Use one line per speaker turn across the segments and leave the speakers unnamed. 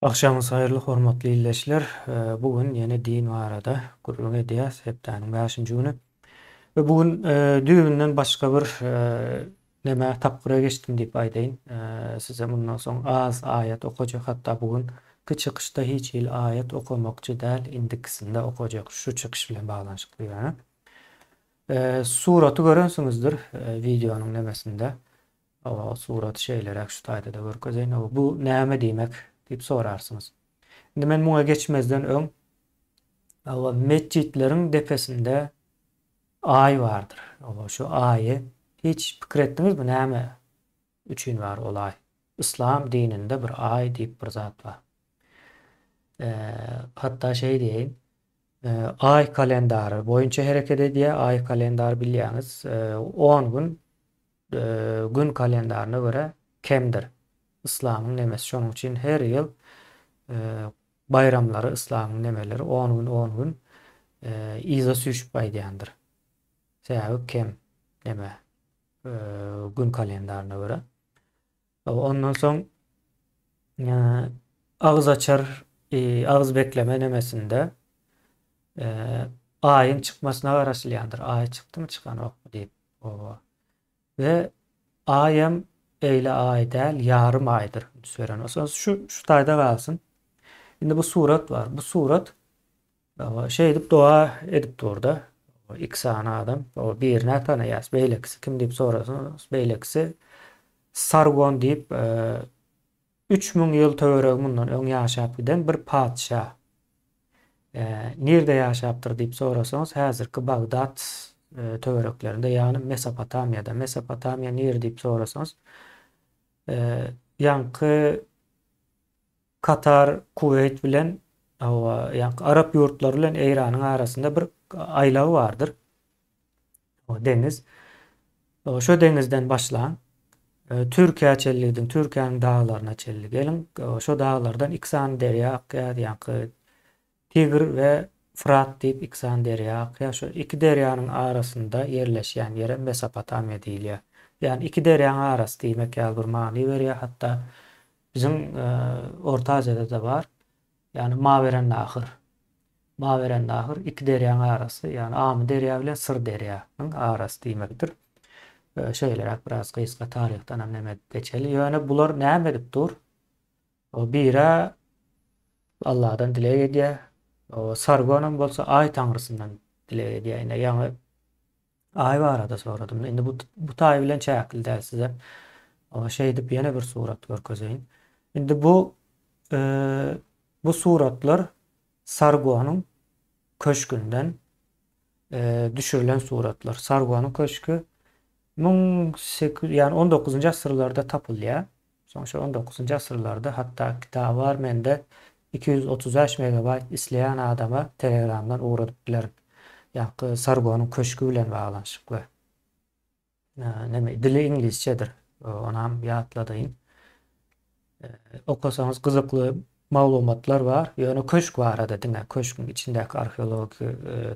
Agşamyňyz haýyrly hormatly ildeşler. Bu gün ýene din barada gürrüň edýäs, hepdäniň bäşinji güni. We bu gün düýbünden başga bir neme tapgyra geçdim diýip aýdaýyn. Size mundan soň az aýat okajak, hatda bu gün ki çykyşda hiç hili aýat okamakçy däl, indikisinde okajak şu çykyş bilen baglanyşykly ýöne. Suraty görensiňizdir wideonyň nemesinde. Hawa, suraty şeýleräk şu taýda-da görkezeýin. Hawa, bu näme diýmek diýip sorarsyňyz. Indi men muňa geçmezden öň, hawa, metjitleriň depesinde aý bardyr. Hawa, şu aýy hiç pikir etdiňizmi, näme üçin bar ol aý? Yslam dininde bir aý diýip bir zat bar. Hatda şeý diýeýin, aý kalendary boýunça hereket edýär. Aý kalendary bilýäňiz, on gün gün kalendaryna görä kemdir. Yslamyň nemesi şonuň üçin her ýyl baýramlary yslamyň nemeleri on gün on gün yza süýşüp gaýdýandyr. Sebäbi kem neme gün kalendaryna görä. Ondan soň agyz açar agyz bekleme nemesinde aýyň çykmasyna garaşylýandyr. Aý çykdymy çykanokmy diýip. Oba. We aýam eýle aý däl, ýarym aýdyr. Üns beren bolsaňyz şu şu taýda galsyn. Indi bu surat bar. Bu surat şeýdip doga edip durda. Iki sany adam. Birini tanaýas, beýlekisi kim diýip sorasaňyz, beýlekisi Sargon diýip 3000 ýyl töweregi mundan öň ýaşap giden bir patyşa. Nirde ýaşapdyr diýip sorasaňyz, häzirki Bagdat töwereklerinde, ýagny Mesopotamiýada. Mesopotamiýa nir diýip sorasaňyz, ýaňky Katar, Kuweýt bilen, hawa, ýaňky arap ýurtlary bilen Eýranyň arasynda bir aýlag bardyr. Deňiz. Şo deňizden başlaň. Türkiýä çenli gidiň, Türkiýäniň daglaryna çenli geliň. Şo daglardan iki sany derýa akýar, ýaňky Tigr we Frat diýip iki sany derýa akýar. Şo iki derýanyň arasynda ýerleşýän ýere Mesopotamiýa diýilýär. Ýagny iki derýaň arasy diýmek ýaly bir many berýär. Hatda biziň Orta Aziýada-da bar. Ýagny Mawerennahr. Mawerennahr iki derýaň arasy, ýagny Amy derýa bilen Syr derýanyň arasy diýmekdir. Şeýleräk biraz gysga taryhdan hem neme edip geçeli. Ýöne bular näme edip dur? O bira Allahdan dileg edýär. O Sargonam bolsa Aý taňrysyndan dileg edýär. Ine ýaňy Aý barada soradym. Indi bu bu taý bilen çäkli däl size. O şeýdip ýene bir surat görkezeýin. Indi bu e, bu suratlar Sargonyň köşgünden e, düşürilen suratlar. Sargonyň köşgi 1800 ýagny 19-njy asyrlarda tapylýar. Soň şo 19-njy asyrlarda hatda kitaby bar mende 235 megabaýt isleýän adama telegramdan ugradyp bilerin. Ýaňky Sargonyň köşgi bilen baglanyşykly. Neme dili iňlisçedir. Onam ýatladaýyn. Okasaňyz gyzykly maglumatlar bar. Ýöne köşk barada diňe köşgüň içindäki arheologiki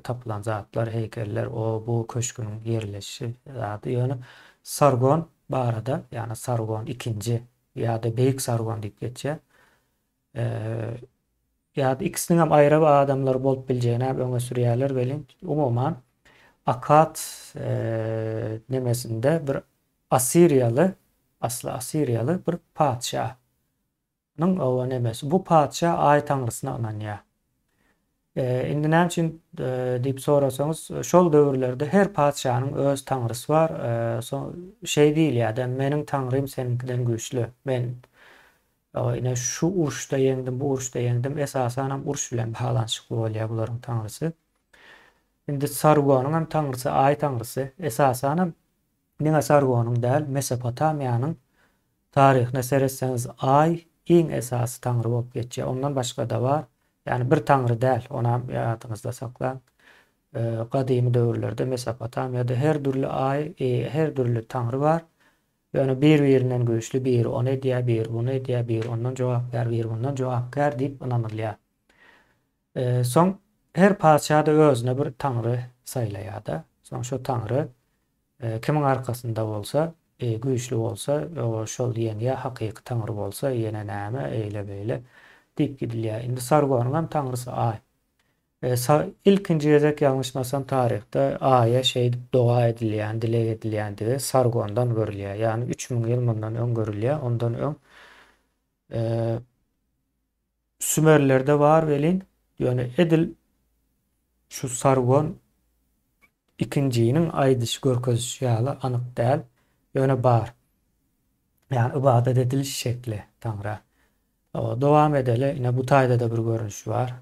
tapylan zatlar, heýkeller, o bu köşgüň ýerleşişi zady. Ýöne Sargon barada, ýagny Sargon ikinji ýa-da Beýik Sargon diýip geçýär. Ýa-da ikisiniň hem aýry adamlar bolup biljegini hem öňe sürýärler welin, umuman Akad nemesinde bir Assiriýaly, asly assiriýaly bir patyşa nyň oba nemesi. Bu patyşa Aý taňrysyna ynanýar. Indi näme üçin diýip sorasaňyz, şol döwürlerde her patyşanyň öz taňrysy bar. Şeý diýilýär-de, meniň taňrym seniňkiden güýçli. Men ine şu uruşda ýeňdim, bu uruşda ýeňdim. Esasanam uruş bilen baglanyşykly bolýar bularyň taňrysy. Indi Sargonyň hem taňrysy Aý taňrysy. Esasanam Diňe Sargonyň däl, Mesopotamiýanyň taryhyna seretseňiz Aý iň esasy taňry bolup geçýär. Ondan başga-da bar. Ýagny bir taňry däl, onam ýadyňyzda saklaň. Gadymy döwürlerde Mesopotamiýada her dürli Aý, her dürli taňry bar. Ýöne bir-birinden güýçli, biri ony edýär, biri buny edýär, biri ondan jogapkär, biri mundan jogapkär diýip ynanylýar. Soň her patyşa-da özüne bir taňry saýlaýar-da. Soň şo taňry kimiň arkasynda bolsa, güýçli bolsa, şol ýeňýär, hakyky taňry bolsa, ýene näme, eýle-beýle. Diýip gidilýär. Indi Sargonyňam taňrysy Aý. Ilkinji gezek ýalňyşmasam taryhda Aýa şeýdip doga edilýän, dileg edilýändigi Sargondan görülýär. Ýagny 3000 ýyl mundan öň görülýär. Ondan öň Sümerlerde bar welin, ýöne edil şu Sargon ikinjiniň aýdyş görkezişi ýaly anyk däl, ýöne bar. Ýagny ybadat ediliş şekli Taňra. Dowam edeli. Ine bu taýda-da bir görnüş bar.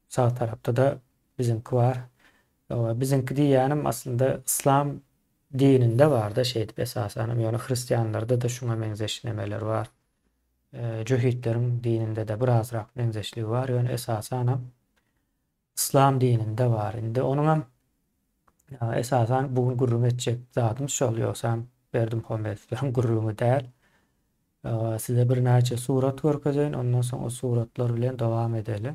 Sag tarapda-da biziňki bar. Biziňki diýýänim aslynda yslam dininde bar-da şeýdip esasanam, ýöne hristianlarda-da şuňa meňzeş nemeler bar. Jöhitleriň dininde-de birazrak meňzeşligi bar, ýöne esasanam Yslam dininde bar. Indi onuňam esasan bu gün gürrüň etjek zadymyz şol, ýogsam Berdimuhamedowlaryň gürrüňi däl. Size birnäçe surat görkezeýin, ondan soň o suratlar bilen dowam edeli.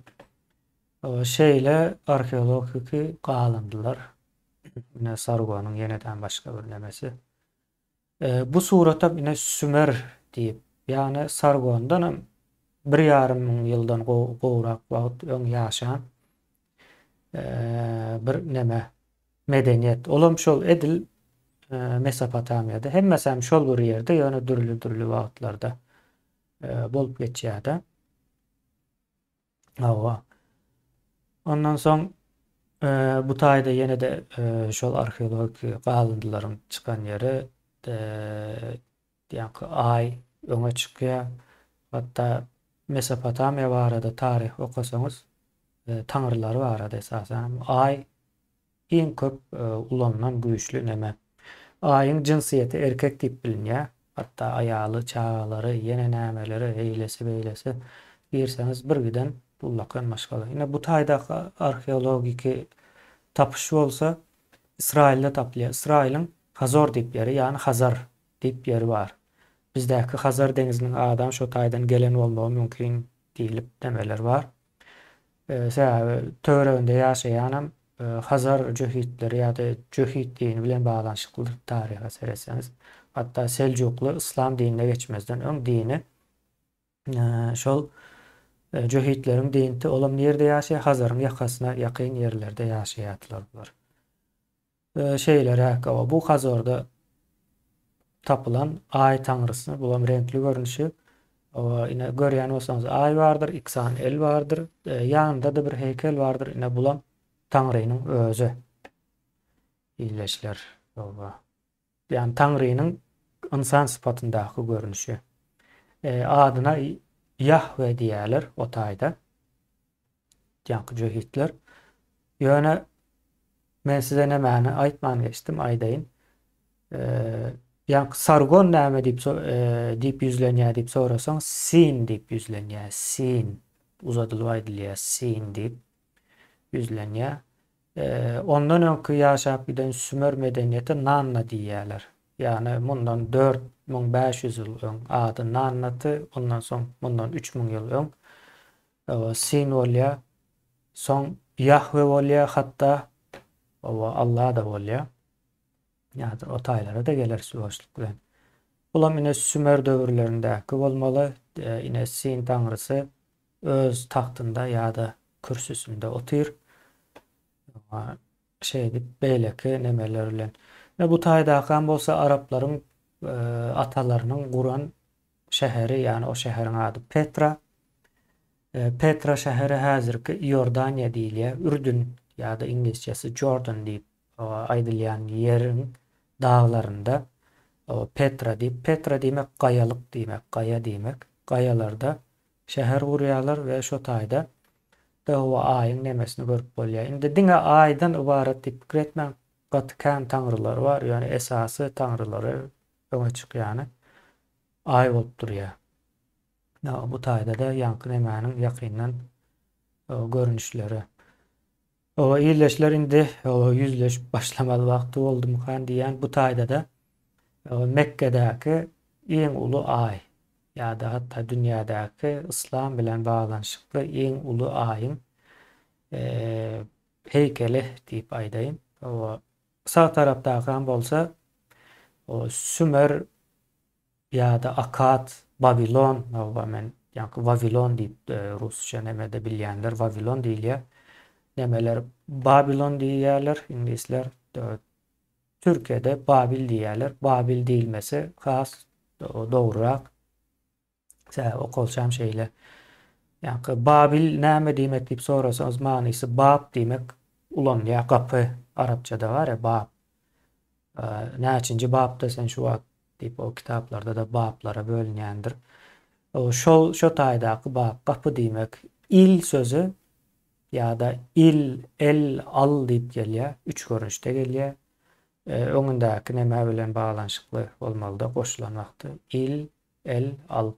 Şeýle arheologiki galyndylar. Ine Sargonyň ýeneden başga bir nemesi. Bu suratam ine Sümer diýip, ýagny Sargondanam bir ýarym müň ýyldan gowrak wagt öň ýaşan bir neme medeniýet. Olam şol edil Mesopotamiýada. Hemmesem şol bir ýerde, ýöne dürli-dürli wagtlarda bolup geçýär-de. Hawa. Ondan soň bu taýda ýene-de şol arheologiki galyndylaryň çykan ýeri ýaňky Aý öňe çykýar. Hatda Mesopotamiýa barada taryh okasaňyz, taňrylary barada esasan Aý Iň köp ulanylan güýçli neme. Aýyň jynsyýeti erkek diýip bilinýär. Hatda aýaly, çagalary, ýene nämeleri, eýlesi-beýlesi girseňiz birgiden ullakan maşgala. Ine bu taýdaky arheologiki tapyş bolsa Ysraýylda tapylýar. Ysraýylyň Hazor diýip ýeri, ýagny Hazar diýip ýeri bar. Bizdäki Hazar deňziniň adam şo taýdan gelen bolmagy mümkin diýlip nemeler bar. Sebäbi töwereginde ýaşaýanam Hazar jöhitleri ýa-da jöhit dini bilen baglanyşyklydyr taryha seretseňiz. Hatda Seljukly yslam dinine geçmezden öň dini şol jöhitleriň dinidi. Olam nirde ýaşaýar? Hazaryň ýakasyna ýakyn ýerlerde ýaşaýardylar bular. Şeýleräk, hawa, bu Hazarda tapylan Aý taňrysyny, bulam reňkli görnüşi. Hawa, ine, görýän bolsaňyz, Aý bardyr, iki sany el bardyr, ýanynda-da bir heýkel bardyr, ine, bulam Taňrynyň özi. Ildeşler, hawa. Ýagny Taňrynyň ynsan sypatyndaky görnüşi. Adyna Ýahwe diýýärler o taýda. Ýaňky jöhitler. Ýöne men size nämäni aýtman geçdim, aýdaýyn. Ýaňky Sargon näme diýip diýip ýüzlenýär diýip sorasaň, Sin diýip ýüzlenýär. Sin uzadylyp aýdylýar, Sin diýip ýüzlenýär. Ondan öňki ýaşap giden Sümer medeniýeti Nanna diýýärler. Ýagny mundan 4500 ýyl öň ady Nannaty, ondan soň mundan 3000 ýyl öň Sin bolýar. Soň Ýahwe bolýar, hatda Alla-da bolýar. Ýa-da o taýlara-da geleris ýuwaşlyk bilen. Bulam ine Sümer döwürlerindäki bolmaly. Ine Sin taňrysy öz tagtynda ýa-da kürsüsinde otyr. Şeýdip beýleki nemeler bilen. Ine bu taýdakam bolsa araplaryň atalarynyň guran şäheri, ýagny o şäheriň ady Petra. Petra şäheri häzirki Iordaniýa diýilýär. Ürdün ýa-da iňlisçesi Jordan diýip aýdylýan ýeriň daglarynda Petra diýip, Petra diýmek gaýalyk diýmek, gaýa diýmek. Gaýalarda şäher gurýarlar we şo taýda Ýehowa Aýyň nemesini görüp bolýar. Indi diňe Aýdan ybarat diýip pikir etmäň, gaty kän taňrylary bar, ýöne esasy taňrylary öňe çykýany Aý bolup durýar. Bu taýda-da ýaňky nemäniň ýakyndan görnüşleri. Oba ildeşler indi ýüzleşip başlamaly wagty boldumykan diýýän bu taýda-da Mekgedäki iň uly aý ýa-da hatda dünýädäki yslam bilen baglanyşykly iň uly aýyň heýkeli diýip aýdaýyn. Sag tarapdakam bolsa Sümer ýa-da Akad, Babilon, hawa men. Ýaňky Wawilon diýip rusça nemede bilýänler Wawilon diýilýär. Nemeler Babilon diýýärler, iňlisler Türkiýede Babil diýýärler. Babil diýilmesi has dogrurak. Sebäbi okalşam şeýle. Ýaňky Babil näme diýmek diýip sorasaňyz manysy bab diýmek ulanylýar. Gapy arapçada bar ya bab. Näçinji babda sen şu wagt diýip o kitaplarda-da bablara bölünýändir. Şol şo taýdaky bab gapy diýmek. Il sözi ýa-da il, el, al diýip gelýär. Üç görnüşde gelýär. Öňündäki neme bilen baglanyşykly bolmalyda goşulan wagty. Il, el, al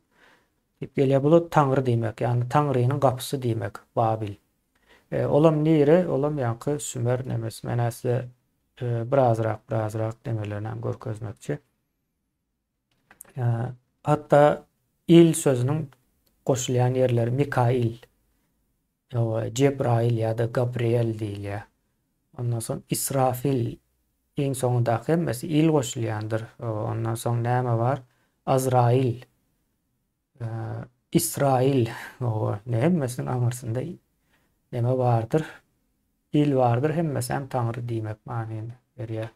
diýip gelýär. Bu-da Taňry diýmek, ýagny Taňrynyň gapysy diýmek, Babil. Olam nire? Olam ýaňky Sümer nemesi. Men-ä size birazrak, birazrak nemelerini hem görkezmekçi. Hatda il sözüniň goşulýan ýerleri Mikail, Jebrail ýa-da Gabriel diýilýär. Ondan soň Israfil iň soňundaky hemmesi il goşulýandyr. Ondan soň näme bar? Azrail, Israil, hemmesiniň aňyrsynda neme bardyr? Il bardyr, hemmesi hem Taňry diýmek manyny berýär.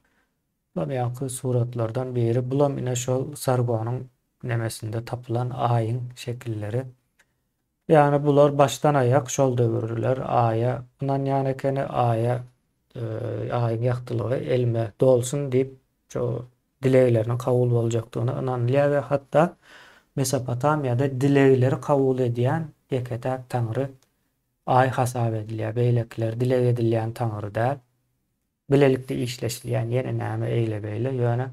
Bulam ýaňky suratlardan biri. Bulam ine şol Sargonyň nemesinde tapylan aýyň şekilleri. Ýagny bular başdan aýak şol döwürler aýa ynanýan ekeni, aýa aýyň ýagtylygy elime dolsun diýip şo dilegleriniň kabul boljakdygyna ynanylýar we hatda Mesopotamiýada dilegleri kabul edýän ýeke-täk taňry Aý hasap edilýär, beýlekiler dileg edilýän taňry däl. Bilelikde işleşilýän ýene näme eýle-beýle, ýöne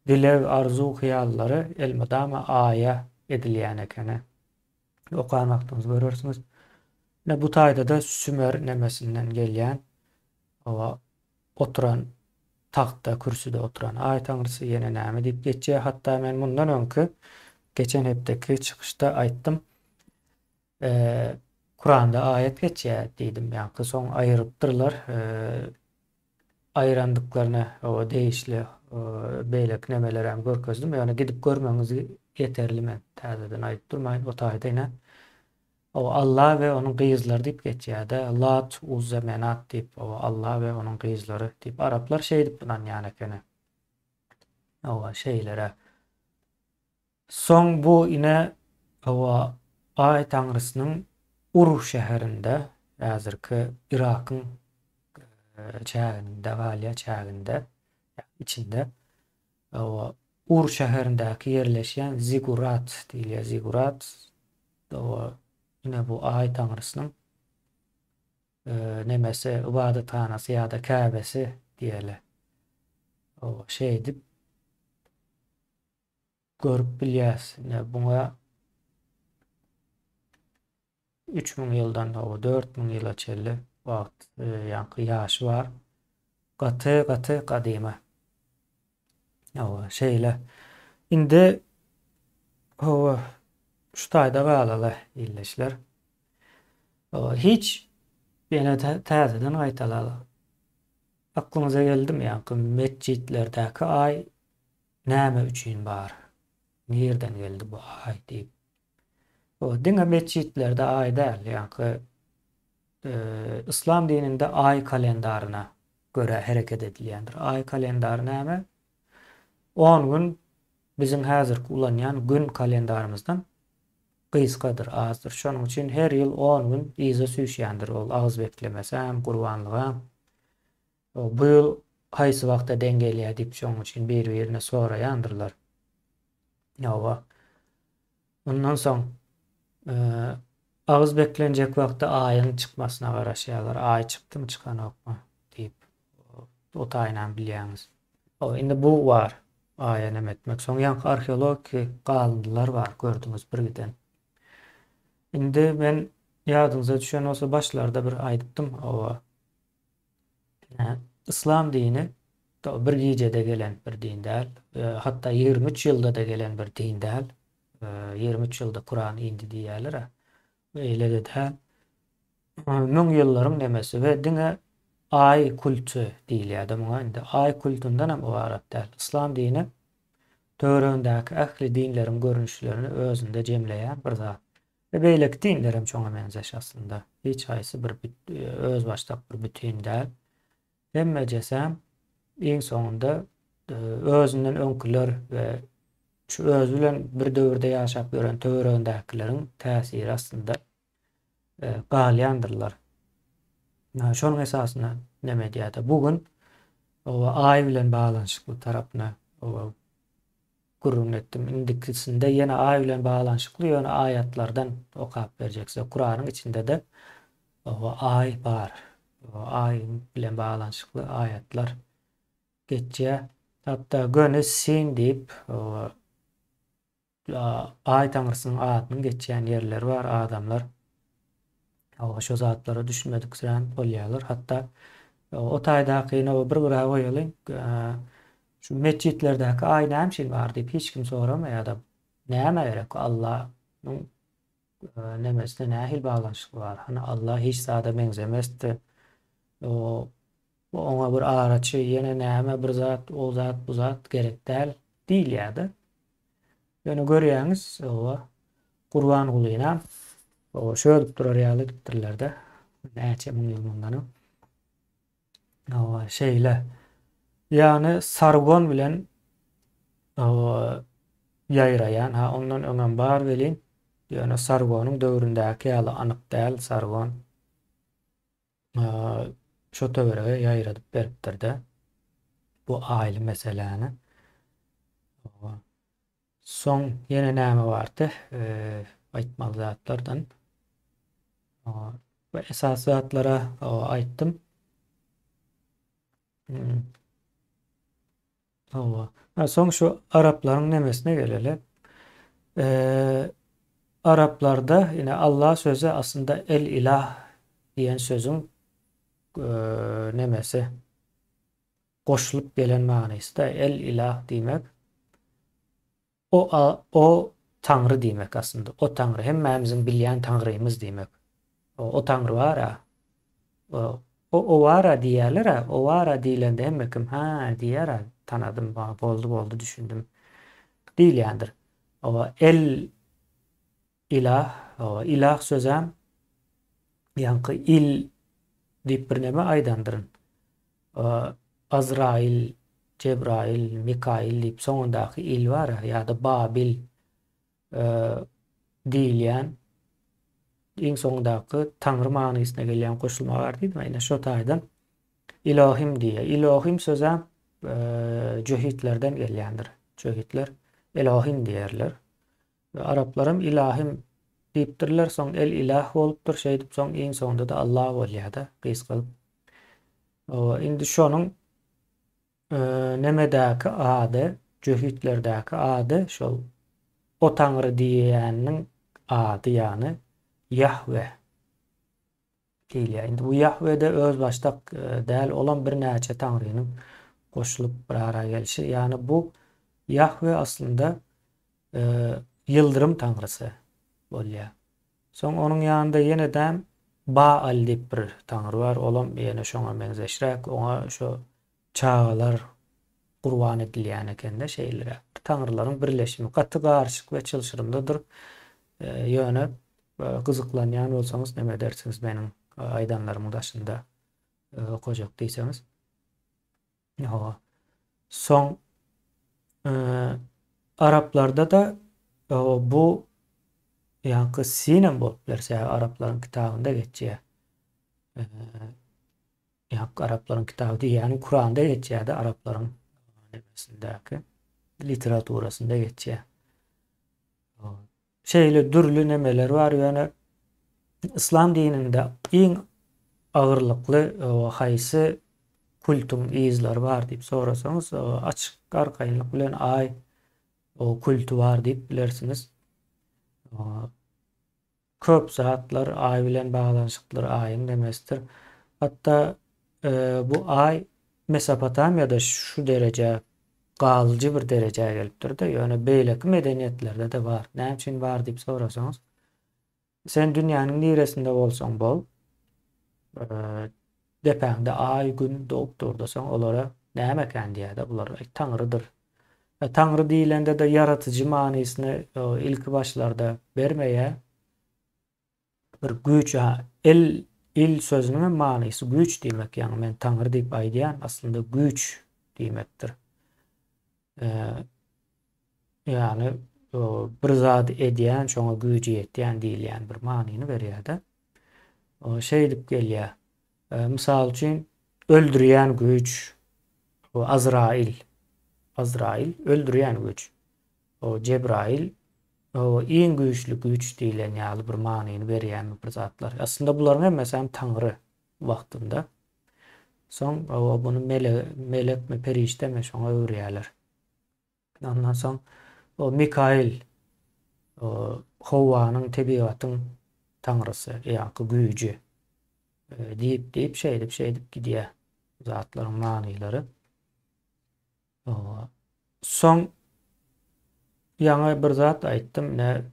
dileg, arzuw, hyýallary elmydama Aýa edilýän ekeni. Okan wagtyňyz görersiňiz. Ine bu taýda-da Sümer nemesinden gelýän oba oturan tagtda, kürsüde oturan Aý taňrysy ýene näme diýip geçýär. Hatda men mundan öňki geçen hepdeki çykyşda aýtdym. Kuranda aýat geçýär diýdim. Ýaňky soň aýyrypdyrlar. Aýyrandyklaryna o degişli beýleki nemeleri hem görkezdim. Ýöne gidip görmegiňiz ýeterli men täzeden aýdyp durmaýyn. O taýda ine o Allah we onuň gyzlary diýip geçýär-de. Lat, Uzza, Menat diýip, o Allah we onuň gyzlary diýip araplar şeýdip ynanýan ekeni. Owa şeýleräk. Soň bu ine hawa Aý taňrysynyň Ur şäherinde, häzirki Yrakyň çäginde galýar, çäginde, ýagny içinde. Hawa, Ur şäherindäki ýerleşýän ziggurat diýilýär. Ziggurat, hawa, ine bu Aý taňrysynyň nemesi, ybadathanasy ýa-da käbesi diýeli. Hawa, şeýdip görüp bilýäs. Ine buňa 3000 ýyldan hawa 4000 ýyla çenli wagt e, ýaňky ýaşy bar. Gaty gaty gadymy. Hawa, şeýle. Indi hawa şu taýda galaly ildeşler. Hawa, hiç ýene täzeden gaýtalaly. Aklyňyza geldimi ýaňky metjitlerdäki aý Näme üçin bar? Nirden geldi bu aý diýip. O diňe metjitlerde aý däl, ýaňky yslam dininde aý kalendaryna görä hereket edilýändir. Aý kalendary näme? On gün biziň häzirki ulanýan gün kalendarymyzdan gysgadyr, azdyr. Şonuň üçin her ýyl on gün yza süýşýändir ol agyz beklemesem, gurbanlygam. Bu ýyl haýsy wagta deň gelýär diýip şonuň üçin bir-birine soraýandyrlar. Hawa. Ondan soň agyz beklenjek wagtda aýyň çykmasyna garaşýarlar. Aý çykdymy, çykanokmy diýip. O taýynam bilýäňiz. Hawa, indi bu bar. Aýa neme etmek. Soň ýaňky arheologiki galyndylar bar, gördüňiz birgiden. Indi men ýadyňyza düşen bolsa başlarda bir aýdypdym. Hawa. Yslam dini bir gijede gelen bir din däl. Hatda 23 ýylda-da gelen bir din däl. 23 ýylda Kuran indi diýýärler. Eýle-de däl. Müň ýyllaryň nemesi we diňe aý kulty diýilýär-de muňa indi. Aý kultundan hem ybarat däl. Yslam dini töweregindäki ähli dinleriň görnüşlerini özünde jemleýän bir zat. We beýleki dinlerem şoňa meňzeş aslynda. Hiç haýsy bir özbaşdak bir bütin däl. Hemmejesem iň soňunda özünden öňküler we şu özi bilen bir döwürde ýaşap ýören töweregindäkileriň täsiri astynda galýandyrlar. Şonuň esasynda neme edýär-de, bu gün Aý bilen baglanyşykly tarapyna gürrüň etdim. Indikisinde ýene Aý bilen baglanyşykly ýöne aýatlardan okap berjek size. Kuranyň içinde-de Aý bar. Aý bilen baglanyşykly aýatlar geçýär. Hatda göni Sin diýip Aý taňrysynyň adynyň geçýän ýerleri bar, adamlar şo zatlara düşünmediksirän bolýarlar. Hatda o taýdakyny bir gyra goýalyň, şu metjitlerdäki aý näme üçin bar diýip hiç kim soramaýar-da. Nämä gerek Allanyň nemesine nähili baglanyşygy bar? Hany Alla hiç zada meňzemesdi. Oňa bir araçy, ýene näme bir zat, o zat, bu zat gerek däl diýilýär-de. Ýöne görýäňiz, oba Gurbangulynam oba şödüp durar ýaly edipdirler-de. Näçe müň ýyl mundan öň. Oba şeýle. Ýagny Sargon bilen oba ýaýraýan, ha ondan öňem bar welin, ýöne Sargonyň döwründäki ýaly anyk däl Sargon. Şo töwerege ýaýradyp beripdir-de bu aýly meseläni. Soň ýene näme bardy aýtmaly zatlardan? Bu esasy zatlara aýtdym. Hawa. Ha, soň şu araplaryň nemesine geleli. Eee, araplarda ine Allah sözi aslynda el ilah diýen sözüň eee, nemesi goşulyp gelen manysy-da el ilah diýmek. O o Taňry diýmek aslynda. O Taňry hemmämiziň bilýän Taňrymyz diýmek. O Taňry bar-a. O o bar-a diýýärler-ä. O bar-a diýlende hemme kim hä diýýär-ä, tanadym, boldy, boldy, düşündim diýilýändir. O el ilah, ilah sözem ýaňky il diýip birneme aýdandyryn. Azraýyl, Jebraýyl, Mikaýyl diýip soňundaky il bar ýa-da Babil diýilýän iň soňundaky Taňry manysyna gelýän goşulma bar diýdim. Ine şo taýdan Ilohim diýýär. Ilohim sözem jöhitlerden gelýändir. Jöhitler Elohim diýerler. We araplaram ilahim diýipdirler, soň el ilah bolupdyr, şeýdip soň iň soňunda-da Allah bolýar-da, gysgalyp. Hawa, indi şonuň nemedäki ady, jöhitlerdäki ady şol o taňry diýýäniniň ady ýagny Ýahwe. Diýilýär. Indi bu Ýahwe-de özbaşdak däl, olam birnäçe taňrynyň goşulyp bir ara gelşi. Ýagny bu Ýahwe aslynda ýyldyrym taňrysy bolýar. Soň onuň ýanynda ýene-de Baal diýip bir taňry bar, olam ýene şoňa meňzeşräk, oňa şo çagalar gurban edilýän ekende şeýleräk bir taňrylaryň birleşimi. Gaty garyşyk we çylşyrymlydyr. Ýöne gyzyklanýan bolsaňyz neme edersiňiz meniň aýdanlarymyň daşynda okajak diýseňiz. Hawa. Soň araplarda-da bu ýaňky sinem bolup biler, sebäbi araplaryň kitabynda geçýär. Ýa araplaryň kitaby diýýäni Kuranda geçýär-de, araplaryň nemesindäki literaturasynda geçýär. Şeýle dürli nemeler bar, ýöne yslam dininde iň agyrlykly haýsy kultuň yzlary bar diýip sorasaňyz, açyk arkaýynlyk bilen aý kulty bar diýip bilersiňiz. Köp zatlar Aý bilen baglanyşyklydyr, Aýyň nemesidir. Hatda bu Aý Mesopotamiýada şu derejä, galyjy bir derejä gelipdir-de, ýöne beýleki medeniýetlerde-de bar. Näme üçin bar diýip sorasaňyz, sen dünýäniň niresinde bolsaň bol, depäňde Aý, Gün dogup dur-da, soň olara nämekän diýýär-de, bular Taňrydyr. Taňry diýlende-de ýaratyjy manysyny ilki başlarda bermeýär. Bir güýç, ýa el, il sözüniň hem manysy güýç diýmek, ýagny men Taňry diýip aýdýan, aslynda güýç diýmekdir. Ýagny bir zady edýän, şoňa güýji ýetýän diýilýän bir manyny berýär-de. Şeýdip gelýär. Mysal üçin, öldürýän güýç, Azrail. Azrail öldürýän güýç. Jebrail iň güýçli güýç diýlen ýaly bir manyny berýänmi bir zatlar. Aslynda bularyň hemmesi hem Taňry wagtynda. Soň buny melekmi, perişdemi şoňa öwürýärler. Ondan soň o Mikail howanyň, tebigatyň taňrysy, ýaňky güýji diýip diýip şeýdip şeýdip gidýär zatlaryň manylary. Soň ýaňy bir zat aýtdym, ine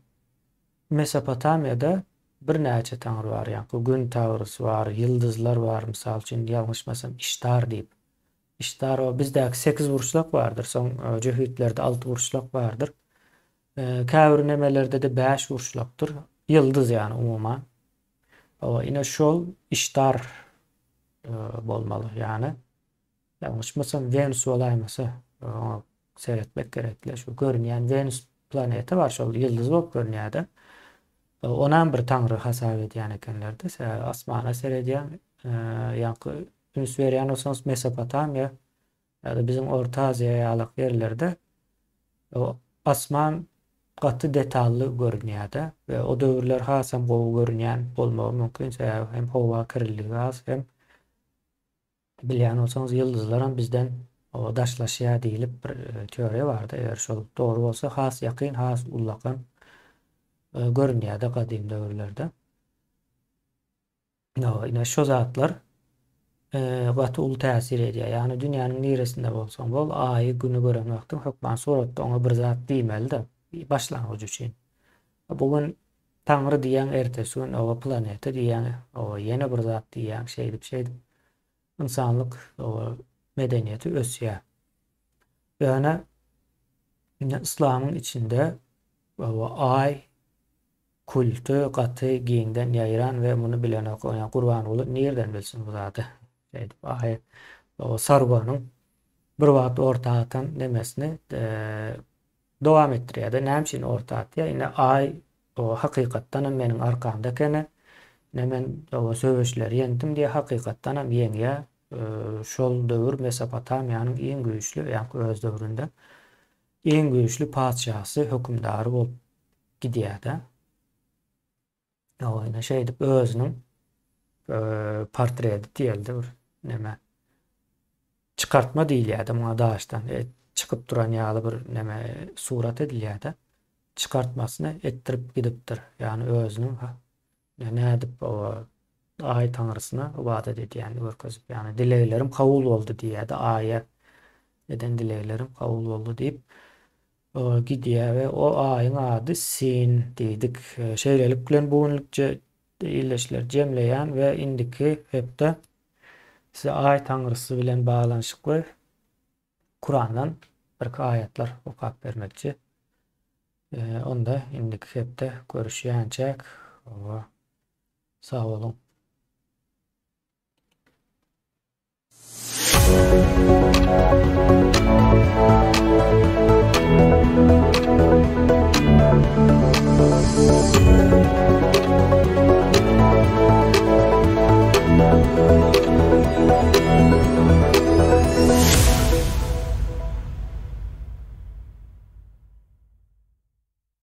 Mesopotamiýada birnäçe taňry bar, ýaňky gün taňrysy bar, ýyldyzlar bar, mysal üçin ýalňyşmasam Iştar diýip. Iştar o bizdäki sekizburçlak bardyr, soň jöhitlerde altyburçlak bardyr. Käbir nemelerde-de bäşburçlakdyr. Ýyldyz ýagny umuman. Hawa, ine şol Iştar bolmaly, ýagny ýalňyşmasam Wenus bolaýmasa, oňa seretmek gerekli. Şu görünýän Wenus planeta bar, şol ýyldyz bolup görünýär-de. Onam bir taňry hasap edýän ekenler-de. Sebäbi asmana seredýäň, ýaňky Üns berýän bolsaňyz Mesopotamiýa ýa-da biziň Orta Aziýa ýalak ýerlerde asman gaty detally görünýär-de we o döwürler hasam gowy görünýän bolmagy mümkin, sebäbi hem howa kirliligi az hem bilýän bolsaňyz ýyldyzlaram bizden daşlaşýar diýlip bir teoriýa bardy. Eger şol dogry bolsa has ýakyn, has ullakan görünýär-de gadym döwürlerde. Ine şu zatlar gaty uly täsir edýär. Ýagny dünýäniň niresinde bolsaň bol, aýy, güni gören wagtyň hökman suratda oňa bir zat diýmeli-de, başlangyç üçin. Bu gün Taňry diýýäň, ertesi gün oba planeta diýýäň, oba ýene bir zat diýýäň, şeýdip-şeýdip ynsanlyk oba medeniýeti ösýär. Ýöne indi yslamyň içinde oba aý Kulty gaty giňden ýaýran we muny bilenok. Ýa Gurbanguly nirden bilsin bu zady. Şeýdip aý o Sargonyň bir wagt orta atan nemesini dowam etdirýär-de. Näme üçin orta atýar? Ine aý o hakykatdan hem meniň arkamda ekeni. Ine men o söweşleri ýeňdim diýýär. Hakykatdan hem ýeňýär. Şol döwür Mesopotamiýanyň iň güýçli, ýaňky öz döwründe iň güýçli patyşasy, hökümdary bolup gidýär-de. Ýa ine şeýdip özüniň portreti diýeli bir neme çykartma diýilýär-de muňa daşdan e, çykyp duran ýaly bir neme surat edilýär-de. Çykartmasyny etdirip gidipdir. Ýagny özüniň nädip o aý taňrysyna ybadat edýänini görkezip, ýagny dileglerim kabul boldy diýýär-de, aýa eden dileglerim kabul boldy diýip gidýär we o aýyň ady Sin diýdik. Şeýlelik bilen bu günlükçe ildeşler jemleýän we indiki hepde size aý taňrysy bilen baglanyşykly Kurandan birki aýatlar okap bermekçi. Onda indiki hepde görüşýänçäk, sag boluň.